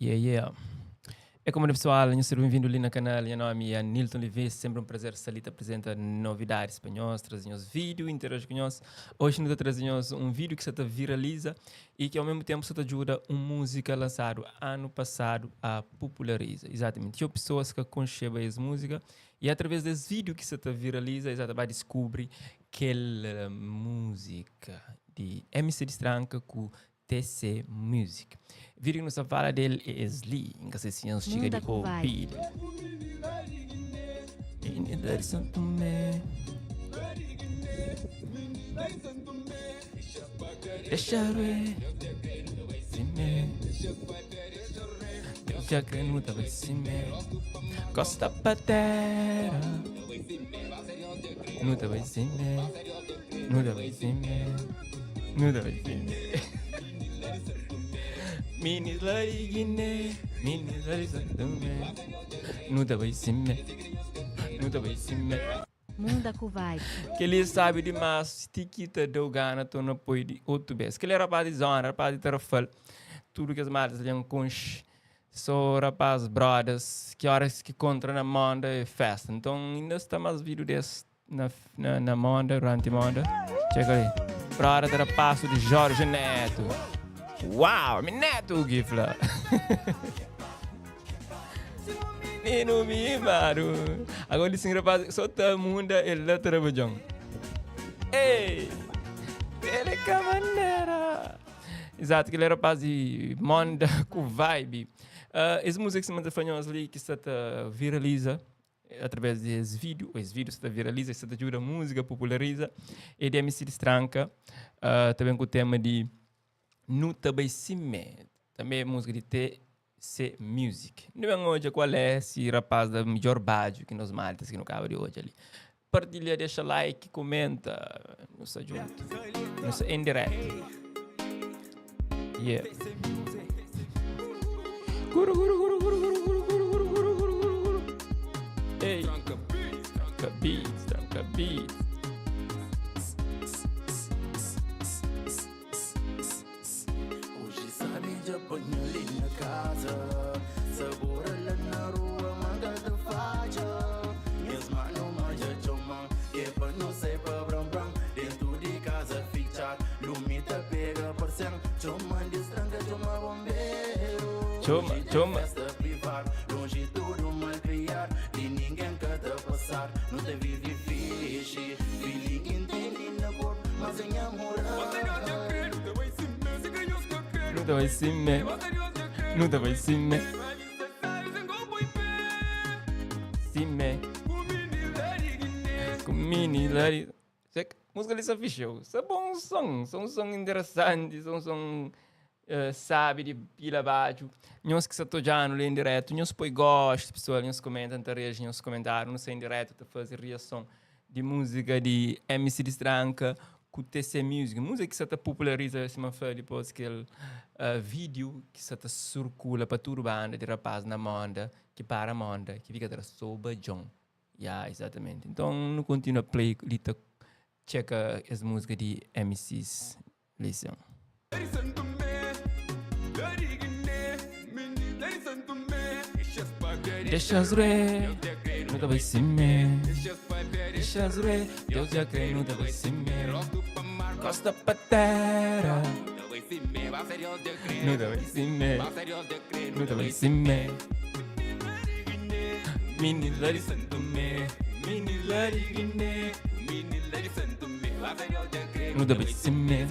Yeah, yeah. É como pessoal, nhos ser bem-vindo ali na canal. Nha nome é Nilton Oliveira. Sempre um prazer estar ali te apresenta novidades para nós, trazer nós vídeo, interagir com nós. Hoje nós trazemos nós um vídeo que se tá viraliza e que ao mesmo tempo se tá ajuda uma música lançado ano passado a populariza. Exatamente. Tinha pessoas que concebem essa música e através desse vídeo que se tá viraliza, exatamente, vai descobrir aquela música de MC Distranca com TC Music. Vídeo que nós fala dele é Sli, que se senhor chega de Munda ku ouvir. Deixa ver, Deus já crê no teu Costa patera. No teu No teu No teu Mini lari Guiné, mini lari Santomé. No teu No teu Munda ku vibe. Que ele sabe demais, Tikita deu gana, tô no apoio de outro vez. Que ele é rapaz de zona, rapaz de Tarrafal. Tudo que as madres ali um conche. Sou rapaz, brothers, que horas que contra na monda é festa. Então ainda está mais vídeo desse na, na, na monda, durante monda. Chega ali. Brother era passo de Jorge Neto. Uau, mi neto, Gifla. Nino mi maru. Agora disse rapaz, só tá munda ele lá trabalhando. Ei! Ele é maneira. Exato, que ele era rapaz de monda com vibe. Essa música que se manda fanhos ali que está viraliza através desse vídeo, esse vídeo está viraliza, está ajuda a música, populariza. E de MC Distranca, também com o tema de Nuta Bai Sime, também é música de TC Music. Não é hoje qual é esse rapaz da melhor bajo que nós maltas que no cabo de hoje ali. Partilha, deixa like, comenta, nos ajuda. Nos em direto. Yeah. Guru, guru, guru, guru, guru, guru, guru, guru, guru, guru, guru, guru. Ei. Tranca beats, tranca beats. Hoje sabe de apanho ali na casa Sabor lá na rua, manga de faja Minhas mano manja chama Que pa não ser pa bram bram Dentro de casa ficha Lumita pega por cem Chama de estranca, chama bombeiro Chama, Longe de chama. festa privada Longe tudo mal criar De ninguém que te passar Não te vive fixe Feeling entende na corpo Mas em amor Nuta Bai Sime. Nuta Bai Sime. Sime. Com mini lari. Música ali só fechou. Isso é bom som. São um som interessante. São um som sabe de pila baixo. Nós que estão já no em direto. Nós põe gosto, pessoal. Nós comentam, tá reagem, nós comentário. Não sei em direto, tá fazer reação de música de MC Distranca com TC Music. Música que se tá populariza assim, uma foi depois aquele vídeo que se tá circula para toda banda de rapaz na monda, que para a monda, que fica atrás soba John. Yeah, exatamente. Então, não continua play, ali tá checa as músicas de MCs lição. Deixa as re, nunca vai se me. Deixa as re, Deus já crê, nunca vai se me. Costa pa terra. Nunca vai se me. Nunca vai se me. Mini lari santume, mini lari guiné, mini lari santume. Nunca vai se me.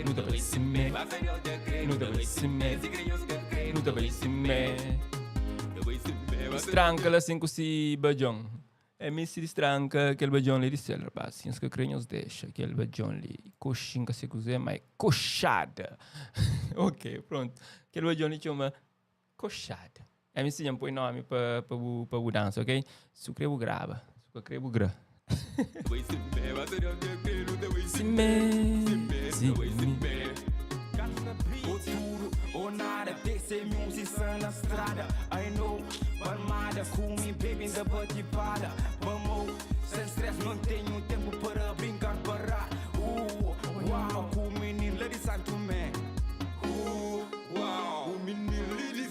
Nunca vai se me. Nunca vai se me. Nunca vai se me. Distranca lá assim com si bajão. É me se distranca aquele bajão ali de céu, rapaz. Assim que creio deixa aquele bajão ali. Coxinha se quiser, mas coxada. Ok, pronto. Aquele bajão ali chama coxada. MC já põe nome para pa pa o dança, ok? Se o grava, se o gra. Sime, sime. Ou tudo ou nada, TC Music na estrada. I know, palmada, comi, baby, da batibada. Vamos, sem stress, não tenho tempo para brincar, parar. Uau, com o menino lá de Santo Tomé. Uau, o menino lá de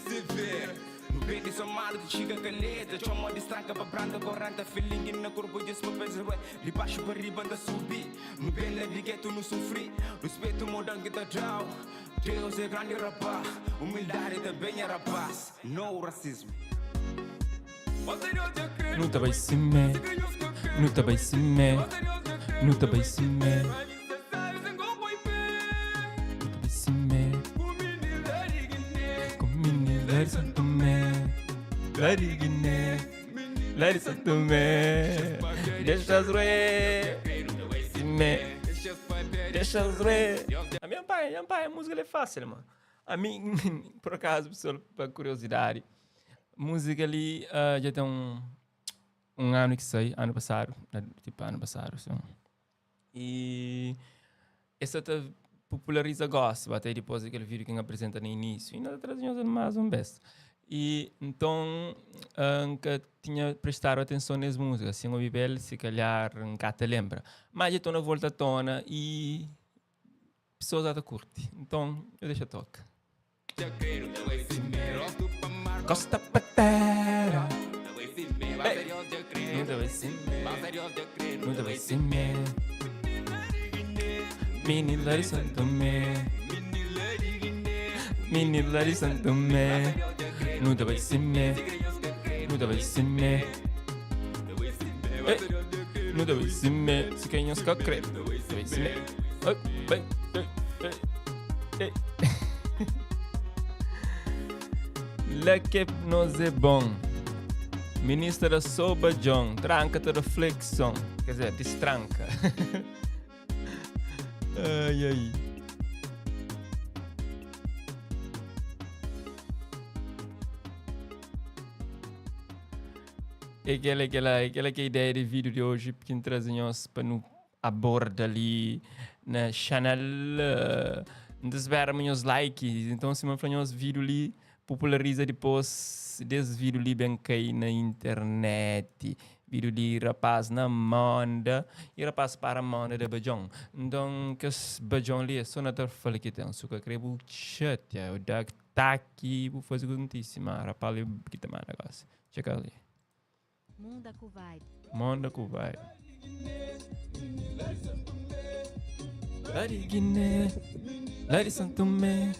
Nu ta bai simé, nu ta bai simé, nu ta bai simé. Nu ta bai simé. Ku mini la di Santo Tomé, la di Guiné, la di Santo Tomé. Dexa-s rue, simé, dexa-s rue. Ami, pai, pai, música é fácil, mano. Ami, por acaso, pessoal, pa curiosidade, música li uh, já tem um, um ano que sai, ano passado, tipo ano passado, assim. E essa ta populariza gospel, até depois daquele vídeo que eu apresenta no início, e ainda trazia mais um best. E então, uh, nunca tinha prestado atenção nessa música, assim, o Bibel, se calhar, nunca te lembra. Mas eu estou na volta à tona e pessoas já te curte. Então, eu deixo a toque. Costa pa terra. Ei. Nunca vai ser Nunca vai ser me. Mini Lari Santo Me. Mini Lari Santo Me. Nunca vai ser me. Nunca vai ser me. Ei. Nunca vai ser me. Se quem não se crê. Vai ser me. Ei, ei, ei, ei. Lá que nós é bom. Ministra Soba John, tranca toda flexão. Quer dizer, destranca. Ai, ai. Aquela, aquela, aquela que é a ideia de vídeo de hoje, que trazemos para não aborda ali na channel. Uh, espera meus likes. Então, se me falar vídeo ali, populariza depois desse vídeo ali bem cai na internet. Vídeo de rapaz na manda e rapaz para a manda de bajão. Então, que esse bajão ali é só na fala que tem. Só que eu creio chatear, o dag tá aqui, vou fazer com notícia, mas rapaz ali que tá mais negócio. Checa ali. Munda ku vibe. Manda ku vibe. Lá de Guiné, lá de Santo Tomé,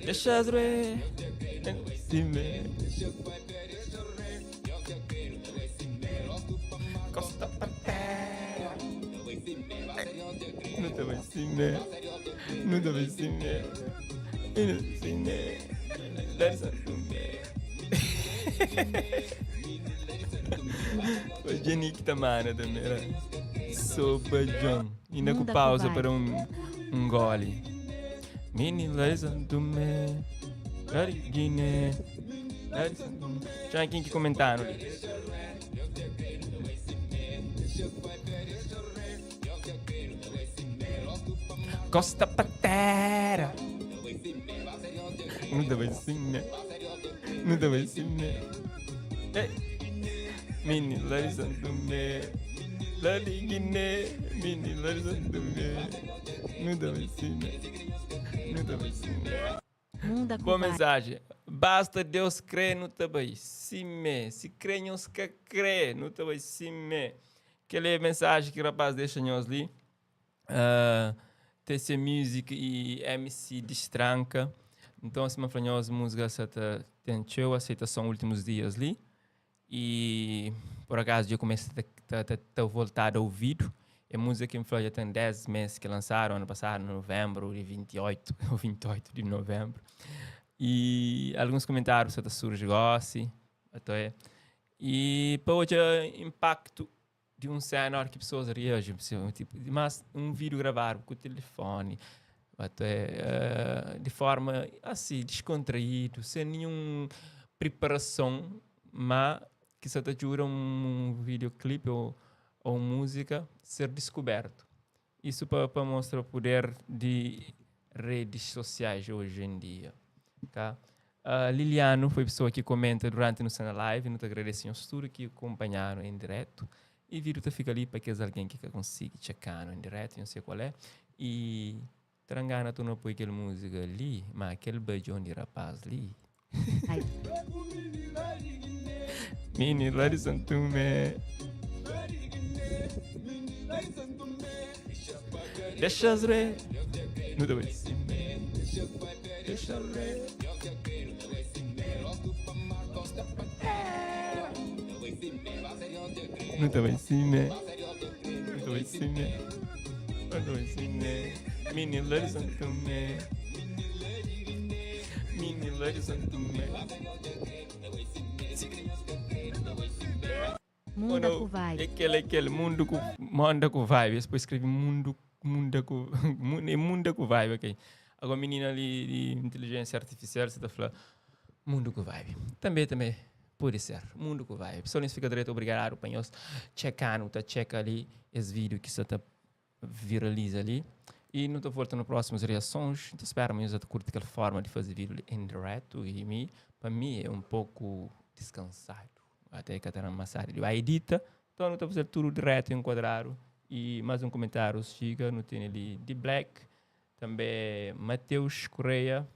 deixa as re, cima. Costa pa terra. Não tá vai cima, não tá vai cima, não cima, lá de Santo Tomé. O Jenny que tá mana também, né? Sopa John. Ainda com Munda pausa com para um, um gole. Mini Lisa do me. Lari Guiné. Lari Santo Tomé. Já quem que comentaram ali. Costa Patera. Não dá assim, né? Não dá assim, né? Ei. Mini Lari Santo Tomé. Lari Guiné. Mini Lari Santo Tomé. Não dá assim, né? Não dá assim, né? Munda ku Boa vibe. mensagem. Basta Deus crer no tabai. Sim, Se crê, nós que crê no tabai. Sim, Aquela é a mensagem que o rapaz deixa nós ali. Uh, TC Music e MC Destranca. Então, assim, uma nós música essa tem teu aceitação últimos dias ali. E por acaso eu comecei a tá voltado ao ouvido. É música que me falou já tem 10 meses que lançaram, ano passado, em novembro, de 28, ou 28 de novembro. E alguns comentários só surge gosto, até. E para hoje impacto de um cena que pessoas reagem, tipo, mas um vídeo gravado com o telefone, até, uh, de forma assim, descontraído, sem nenhuma preparação, mas que só te ajuda um videoclipe ou, ou música ser descoberto. Isso para mostrar o poder de redes sociais hoje em dia. Tá? Uh, Liliano foi a pessoa que comenta durante nossa live, não te agradeço ao tudo que acompanharam em direto. E vídeo tá fica ali para que alguém que consiga checar em direto, não sei qual é. E trangana tu não põe aquela música ali, mas aquele beijão de rapaz ali. Mini lá de Santume. Deixa as re. No te vai Deixa re. No te vai No te vai No te vai Mini lá de Santume. Mini lá de Santume. Mundo não, com vibe. É aquele, aquele mundo com manda com vibe. Depois escreve mundo, mundo com, é mundo com vibe, ok. Agora menina ali de inteligência artificial, você tá falando mundo com vibe. Também, também pode ser mundo com vibe. Pessoal, não fica direito obrigado para nós checar, tá checa ali esse vídeo que só tá viraliza ali. E não estou voltando nas próximas reações. Então espero mesmo que curte aquela forma de fazer vídeo ali em direto e mim, para mim é um pouco descansado. Até que até na massagem. Vai edita, então não estou fazendo tudo direto enquadrado. E mais um comentário chega, não tem ali de Black, também Matheus Correia.